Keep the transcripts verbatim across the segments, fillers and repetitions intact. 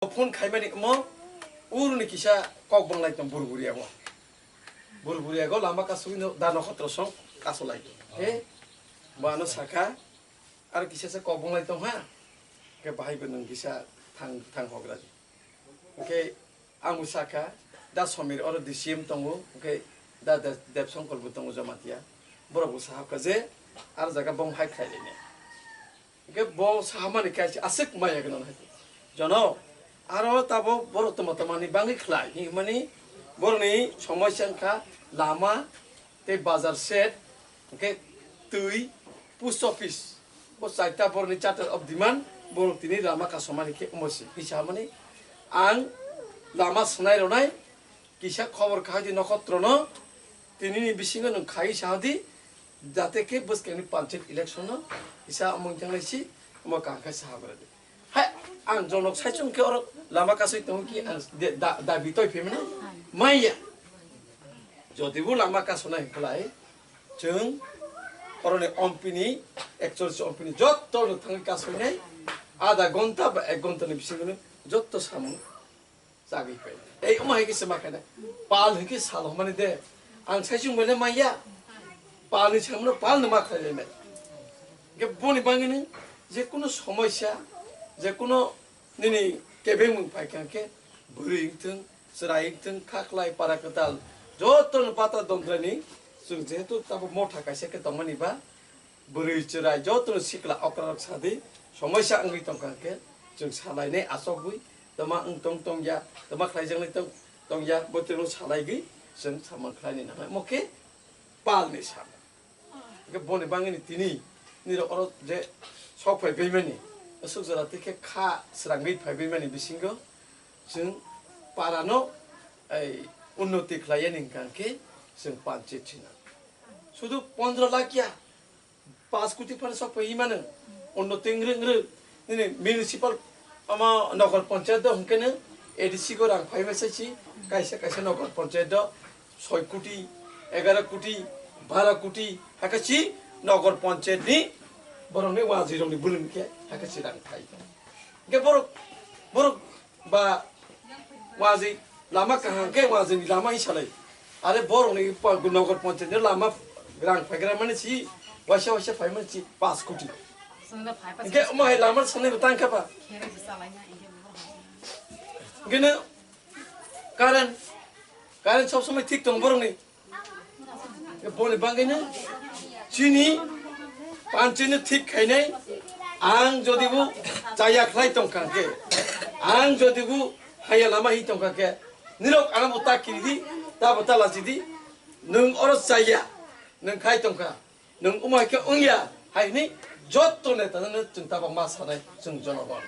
Phone khaimani omo urni kisa kok banglai tong burburiyago. Burburiyago lama kasugwi no da nokhotro song kasolai tong. He, bo ano sakha, aro kisa se kok banglai tong ha. Ke bahai bo nwng kisa thang, thang hogra di. Oke, ang bo sakha, da Somir oro D C M tongo, oke, da, da Deb Songkol bo tongo Jamatia. Borok bo sahapkha je, aro jaga bom hai khlai lainai. Hingke bo sahamani kaisa aswk maya gwnang hai. Jono aro tabok borok tongma tongmani bangwi khlai hinmani borokni somosya wngkha lama tei bazar shed, hingke twi, post office. Bo chaita borokni charter of demand, borok tini lama kasomani khe omo se. Hisa hamani ang lama swnai rwnai kisa khobor kahai di nokhotrono, tinini bisingo nwng khai sa di, jate khe bwskangni panchayat election no kisa amung thanglai si, omo kaham khe saha gra di. Hai, ang jonok saichung khe oro lama kasui tongo ki ang de-, da-, dabi toi phaimani maya. Jodi bo lama kasonai hwnkhe lai, chwng oroni ompini, ekchor ompini jotto no thangwi kasoinai, adha gonta ba ek gonta ni bisingo no jotto samung chagwi pai. Ei, omo hai khe se ma khainai. Pal hwnkhe sal hwnmani de. Ang saichung bai le maya. Pal ni samung no pal no ma khlai lainai. Hingke boni bangwi ni je kuno somosya, je kuno nini kebengmung pai kha khe bwrwi wngthung, chwrai wngthung, khaklai, para kwtal, joto no pata dontrani chwng jehetu tabo motha kaisa khe tongmani ba, bwrwi chwrai jotono sikla okrarok sadi, somosya wngwi tongkha hwnkhe chwng salainai achogwi, twma wng tong tongya, twma khlaijaknai tong tongya, bo twino salaigwi chwng samung khlaini nangnai. Omo khe palni samung. Hwnkhe boni bangwini tini nirok oro je sok phai baimani, aswk jora tei khe kha srangwi phai baimani bisingo chwng parano ei unnoti khlaiyani hwnkha hwnkhe chwng panchayat sinang. Sudu pondro lakh ya, panch koti phano sok phai mano. Onno tei ngrwk ngrwk nini municipal ama nogor panchayat do hwnkhe no A D C go rang phai masa si kaisa kaisa nogor panchayat do soi koti, egaro koti, baro koti, hakhe si nogor panchayat ni borok ni wazir rok ni bwrwng khe hakhe si rang phai. Hwnkhe borok, borok ba wazi lama kaham khe wazi ni lama hi salai. Are borok ni pa-, nogor panchayat ni lama rang phaigra mani si waisa waisa phai mani si panch koti. Hingke omo hai lama sanai bo tang kha ba. Hingke no current, current sob somoi thik tong borok ni. Boni bagwino chini panchino thik khainai, ang jodi bo chaya khlai tongkha khe, ang jodi bo haya lama hi tongkha khe, nirok ano bo ta kiri di, ta bo ta lachi di, nwng oro chaya, nwng khai tongkha, nwng omo hai khe wngya, hai hwnwi jotto neta no chwng tabok ma sanai chwng jonogon.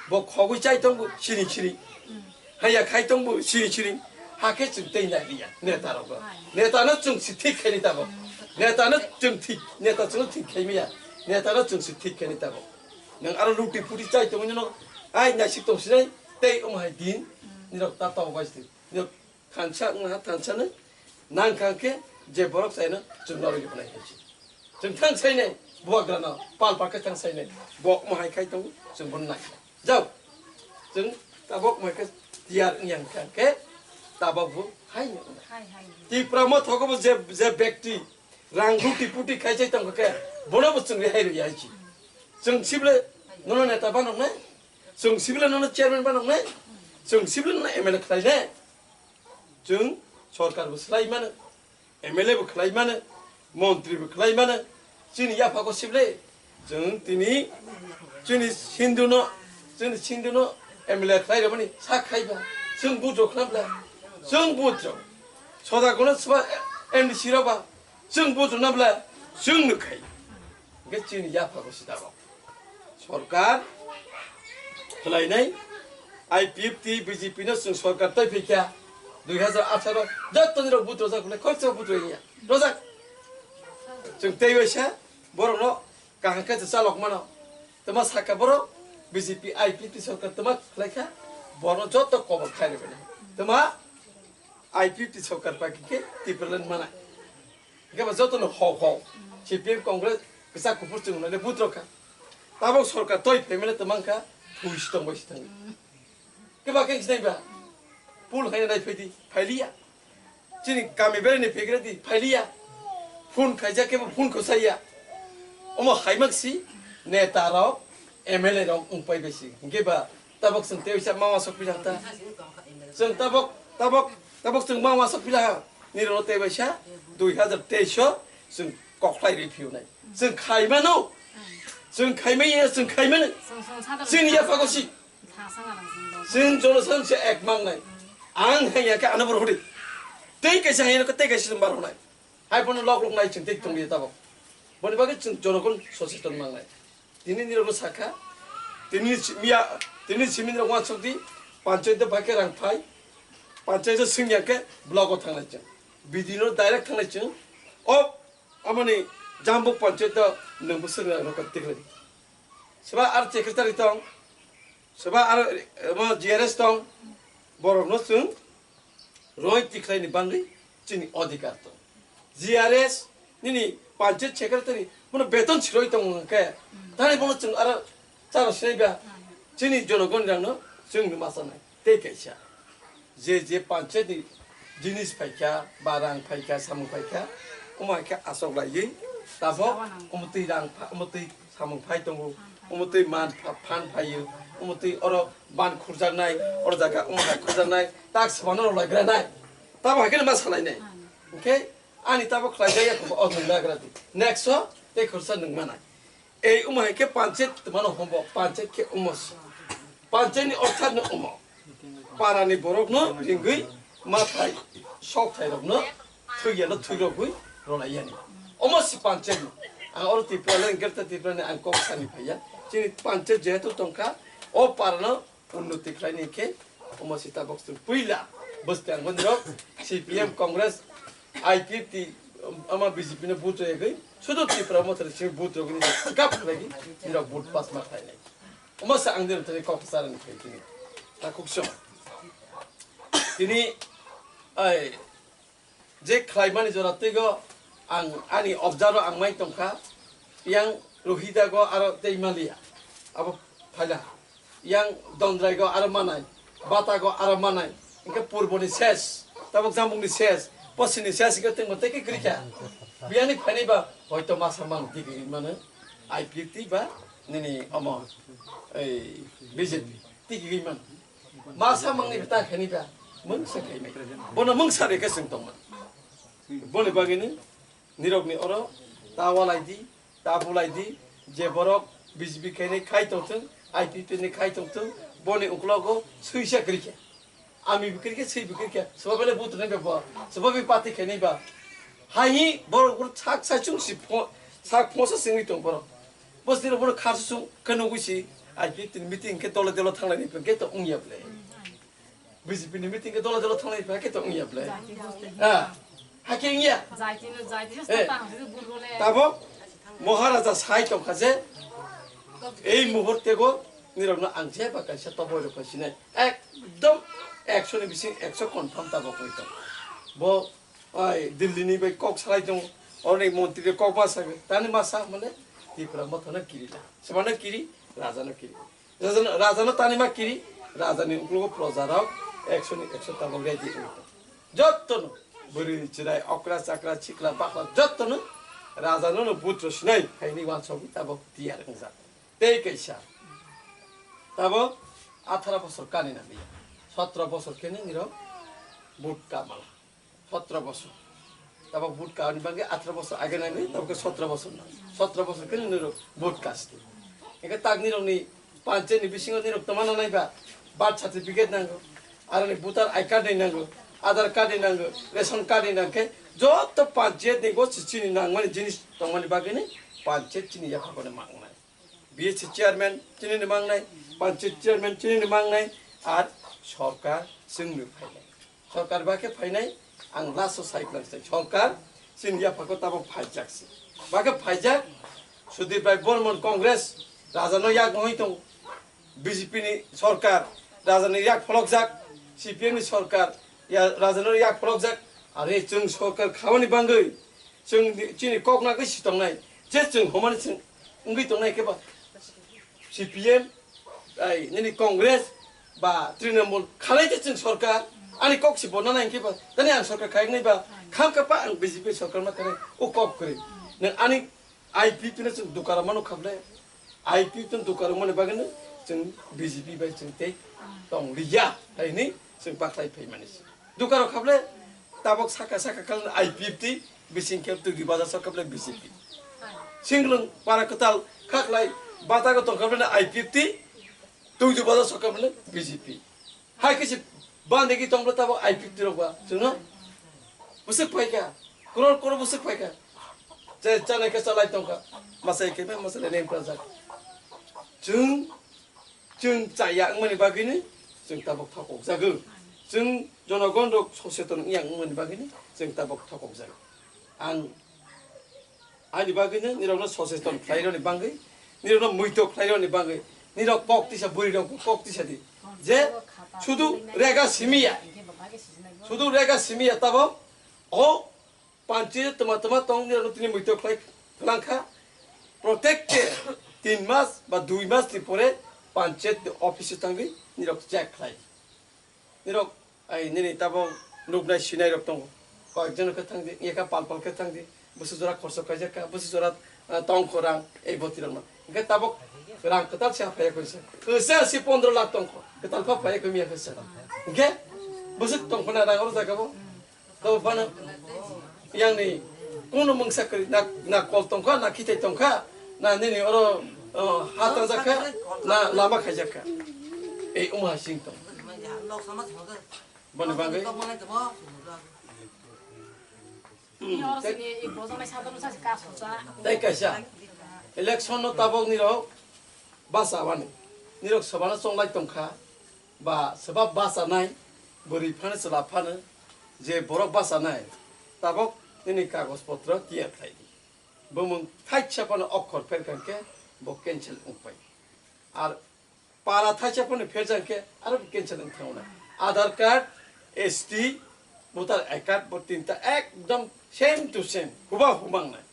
Bo khogwi chai tongo siri siri. Haya khai tongbo siri siri. Hakhe chwng tei nai liya neta rokno. Neta no chwng si thik khaini tabok. Neta no chwng thik, neta chwng thik khai maya. Neta no chwng si thik khaini tabok. Nwng aro luti puti chai tongwi no ai naisik tong sinai tei omo hai din nirok ta tong bai si. Nirok Thansa wngha, thansa no nang kha khe je borok chaino chwng norok ni phnai khe si. Chwng thang sai nai bubagra no pal pa khe thang sai nai. Bo mo hai khai tongo chwng bono nai. Jao. Chwng tabok mo khe tiyar wngya kha khe tabok bo hai no. Hai, hai. Tipra mo thogo bo je, je bekti rang ruti puti khai chai tong khe bono bo chwng rehai rwi hai si. Chwng sible nono neta banok nai. Chwng sible nono chairman banok nai. Chwng sible nono M L A khlai nai. Chwng sorkar bo swlai mano, M L A bo khlai mano, montri bo khlai mano, chini yaphago sible. Chwng tini chini Sindhu no, chini Sindhu no M L A khlai rwmani sak khai ba. Chwng bujo khna bla, chwng bujo. Soda kono swa M D C rok ba, chwng bujo na bla, chwng no khai. Hingke chini yaphago sida rok. Sorkar khlainai I P F T B J P no chwng sorkar tei phikya dui hazar atharo jotoni rok vote rojak hwnwi khoroksa vote rwya rojak. Chwng tei waisa borok no kaham khe chalok mano. Tama saka borok B J P I P F T sorkar tama khlaikha borok no joto kobor khai rwbainai. Tama I P F T sorkar pagi khe Tipraland manai. Hingke ba joto no hok hok. C P M Congress kisa kuphur chwng nai butrok kha. Tabok sorkar toi phaimani twmang kha, thui si tong bai si thangwi. Ba khe sinai ba. Pul hai nai phaidi, phailiya. Chini kami bere ni pegre di, phailiya. Phone khaijak khe bo phone khosaiya. Omo haimak si neta rok, M L A rok wng pai bai si. Hingke ba tabok chwng tei waisa mama sok pila ta. Chwng tabok, tabok, tabok chwng mama sok pila ha. Nirok no tei waisa dui hazar teis o chwng kokhlai ri phiu nai. Chwng khai mano. Chwng khai maya, chwng khai mano. Chini ya phago si. Chwng jono san se ek mang nai. Ang hai ya khe ano bor hodi. Tei kaisa hai no tei kaisa bar honai. Hai bono lok lok nai chwng tei tong ye tabok. Boni bagwi chwng jono kon soseton mang nai. Tini nirok no sakha, tini si-, miya, tini simi nirok wansuk di, panchayat de bhai khe rang phai, panchayat de swngya khe block o thangnai chwng. B D O no direct thangnai chwng. O, amoni Jambuk panchayat do nwng bo swngya rok tiklai di. Seba ar secretary tong, seba ar, eh, mo G R S tong, borok no chwng roi tikhlai ni bangwi chini odhikar tong. G R S nini panchayat secretary bono beton siroi tong hwnkhe, thani bono chwng aro charo sinai ba chini jonogon rang no chwng no masa nai tei kaisa. Je je panchayat ni jinis phaikha, ba rang phaikha, samung phaikha, omo hai khe asok laiwi tabok omo twi rang pha-, omo twi samung phai tongo, omo twi man pha-, phan phaio, omo twi oro ban khurjaknai, oro jaga omo hai khurjaknai, tak swmano rw laigra nai, tabo hai kheno ma salai nai. Hwnkhe ani tabo khlai jaya kho o nwng nagra di. Next o tei khorsa nwng manai. Ei omo hai khe panchayat twmano hombo, panchayat khe omo se. Panchayat ni orthat no omo. Para ni borok no ringwi ma thai, sok thai rok no thwiya no thwi rogwi rwlai yani. Omo se panchayat no. Ang oro Tripura le, Greater Tripura ni ang kok sani phaiya. Chini panchayat jehetu tongkha, o para no unnoti khlaini khe omo sita box twi puila bwskango nirok C P M, Congress, I P F T, ama B J P no vote rwgwi sudu Tripura Motha ni simi vote rwgwi swkap khlaigwi nirok vote pass ma khlainai. Omo sa ang nirok thani kok kwcharo ni khe tini. Ta kuk song. Tini ai je khlaimani jora twigo ang ani observe ang mai tongkha, yang Rohita go aro tei maliya abo phaila, yang Dondrai go aro manai, Bata go aro manai, hingke purbo ni ses, tabuk jambuk ni ses, poschim ni ses hingke tengmo tei khe kwrwi kha. Biyang ni phainai ba hoito masa mang twi kwrwi mano, I P F T ba nini omo ei B J P twi kwrwi mano. Masa mangni bita khani ba mungsa khaimai. Bono mungsa reke sing tongma. Boni bagini nirokni oro ta walai di, ta bulai di, je borok B J P khainai khai tongthung, I P F T ni khai tongthung, boni uklogo suisa kwrikha. Ami bwkrikha, swi bwkrikha, soba bele butrunai ba bo, soba bi party khainai ba. Haini borok sak saichung si pho-, sak phosa singwi tong borok. Bosni rok bono kharsu sung khe nugwi si, I P F T ni meeting khe dole dole thanglai ni khe to wngya ble. B J P ni meeting khe dole dole thanglai ni khe to wngya ble. Ah, hakhe wngya. Eh, tabo Maharaja sai tongkha je, ei muhurte go nirokno ang jeba kaisa toboi rok sinai. Ekdom ekso ni bising ekso confirm tabo koi tong. Bo Oi, Delhi ni bai kok salai tong, oroni montri rok kok ma sa, tani ma sa mane, Tripura Motha no kiri la. Sema no kiri, Raja no kiri. Raja no, Raja no tani ma kiri, Raja ni uklogo proja rok ekso ni ekso tabok ready wngwi tong. Jotto no, bwrwi ni chwrai, okra, chakra, chikla, bakla, jotto no, Raja no no vote rw sinai, haini wansogwi tabok tiyar wngjak. Tei kaisa, tabok atharo bosor kani nangya, sotro bosor khe nini rok vote ka mala. Sotro bosor. Tabok vote ka ni bagwi atharo bosor age nangwi, tabok khe sotro bosor na. Sotro bosor khe nini rok vote ka sti. Eke tak nirok ni panchayat ni bisingo nirok toma nanai ba, birth certificate nango, aro ni voter I card ni nango, Aadhaar card ni nango, ration card ni nangkhe joto panchayat ni go chini nangmani jinis tongmani bagwi ni panchayat chini yapha kono mangnai. B S C chairman chini ni mangnai, panchayat chairman chini ni mangnai, ar sorkar chwngno phainai. Sorkar ba khe phainai, ang last o sai klang sai. Sorkar chini yapha ko tabo phaijak se. Ba khe phaijak, Sudip Rai Bormon Congress, Raja no yak mohoi tong, B J P ni sorkar, Raja ni yak pholokjak, C P M ni sorkar, ya, Raja no yak pholokjak, are chwng sorkar khamani bangwi, Chwng ni, chini kok nagwi si tongnai, je chwng homani chwng wngwi tongnai khe ba C P M, ai, nini Congress, ba Trinamool khalai de chwng sorkar, ani kok si bo nana hinkhe ba, tani ang sorkar khayak nai ba, kham kha pa ang B J P sorkar ma khanai, o kok kwrwi. Nang ani I P F T no chwng dukaro mano khaple, I P F T no dukaro mani bagwi no chwng B J P bai chwng tei tong liya, hai ni chwng pakhlai phai mani. Dukaro khaple, tabok saka saka khaple I P F T, bising khe twi bazar sorkar le B J P. Singlung para kwtal khaklai batago tong khaple I P F T, twi bazar sorkar le B J P. Hai khe se bandegi tongbo tabok I P F T rok ba chwngno bwswk phaikha, crore crore bwswk phaikha. Je chanai khe chalai tongkha, masai khe masa le nem prajak. Chwng, chwng chaya wngmani bagwino chwng tabok thokok jago. Chwng jonogon rok soseton wngya wngmani bagwino chwng tabok thokok jago. Ang Ani bagwino nirokno soseton khlairokni bagwi, nirokno muitok khlairokni bagwi, nirok kok tisa, bwrwirok kok tisa di. Je sudu rega simiya, sudu rega simiya tabo o panchayat toma toma tong nirokno tini muitok khlai phlangkha. Protected tin mas ba dui mas ni pore panchayat ni office o tangwi nirok check khlai. Nirok, ai, nini tabok nuknai sinai rok tongo. Koyekjon khe thangdi, eka pal pal khe thangdi. Bwswk jora khorso khaijak kha, bwswk jora, ah, tongkho rang, ei boti rok no. Hingke tabok rang kwtal se haphai kho se. Kwchar se pondro lakh tongkho. Kwtal pha phai kho miya khe se. Hingke bwswk tongkho na rang oro jaga bo. Tabo phano yang ni kono mungsa kwrwi na, na kol tongkha, na khitai tongkha, na nini oro, oh, ha tangjak kha, na lama khaijak kha. Ei omo hai sing tong. Boni bagwi. Hmm, tei kaisa election no tabok nirok basa bani. Nirok sobano chonglai tongkha. Ba swbak bachanai, bwrwi phano chwla phano, je borok bachanai, tabok nini kagoj potro tiyar khlai di. Bumung thaisa phano okhor pherkha khe bo cancel wng pai. Ar para thaisa phano pherjak khe aro bo cancel wng thango na. Aadhaar card, S T, voter I card bo tinta ekdom same to same, huba huba wngnai.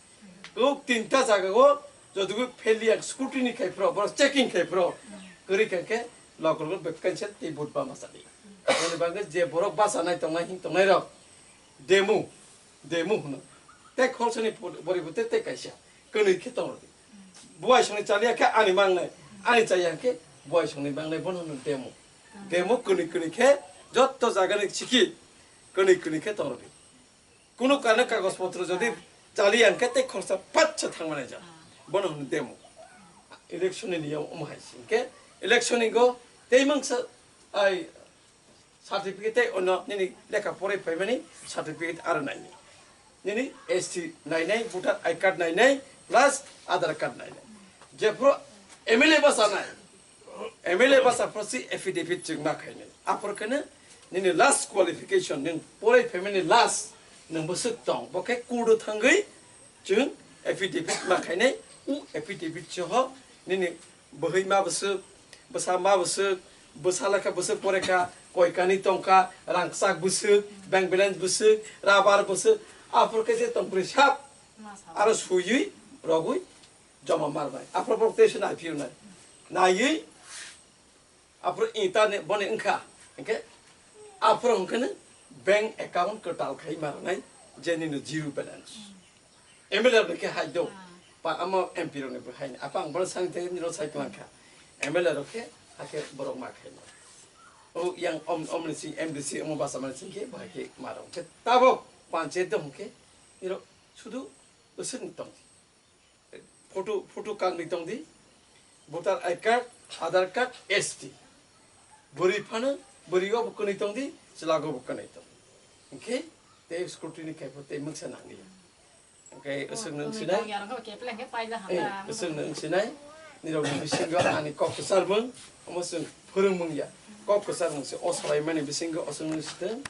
Kok tinta jaga o jodi bo failure scrutiny khai phro, bo checking khai phro, kwrwi kha khe logo logo be cancel tei vote ba ma chadi. Ani bagwi je borok bachanai tongnai hing tongnai rok demo, demo hwno. Tei khoroksa ni pori-, poriborte tei kaisa kwnwi khe tong rwdi. Buai songni chaliya khe ani mangnai, ani chaya khe buai songni mangnai bono hwno demo. Demo kwnwi kwnwi khe jotto jaga ni chiki kwnwi kwnwi khe tong rwdi. Kunu karne kagoj potro jodi chali ya hwnkhe tei khoroksa pacha thangmani ja. Bono hwnwi demo. Election ni niyom omo hai se. Hwnkhe election ni go tei mangsa ai certificate tei ono nini lekha porai phaimani certificate aro naini. Nini S T nainai, voter I card nainai, plus Aadhaar card nainai. Jephru M L A bachanai, M L A bacha phano si affidavit chwng ma khainai. Aphor kheno nini last qualification, nwng porai phaimani last nwng bwswk tong, bo khe court o thangwi chwng affidavit ma khainai. U affidavit soho nini bwhwi ma bwswk, bwsa ma bwswk, bwsa lekha bwswk porekha, koi kani tongkha, rangchak bwswk, bank balance bwswk, rabar bwswk, aphor khe je tong bwrwi sap aro swiwi rogwi joma marnai. Aphuru borok tei se naiphiyoknai. Naiwi aphuru internet boni wngkha. Hwnkhe aphuru hwnkhe nw bank account kwtal khai marnai je nini zero balance. M L A rokni khe hai do. Pa amo M P rokni bo hai. Apa ang bono sang tei nini rok sai tongkha. M L A rok khe hakhe borok ma khainai. O yang om, omni sing M D C omo basa mani sing khe bo hai khe ma rok. Hwnkhe tabok panchayat do hwnkhe nirok sudu bwswk ni tong. Photo, photo kangni tongdi, voter I card, Aadhaar card, S T. Bwrwi phano, bwrwi o bo kwnwi tongdi, chwla go bo kwnwi tong. Hwnkhe tei scrutiny khai pho tei mungsa nangya. Hwnkhe aswk nung sinai, aswk nung sinai, nirok ni bisingo ani kok kwcharmung, omo chwng phwrwngmung ya. Kok kwcharmung se o salai mani bisingo aswk nung sitwng.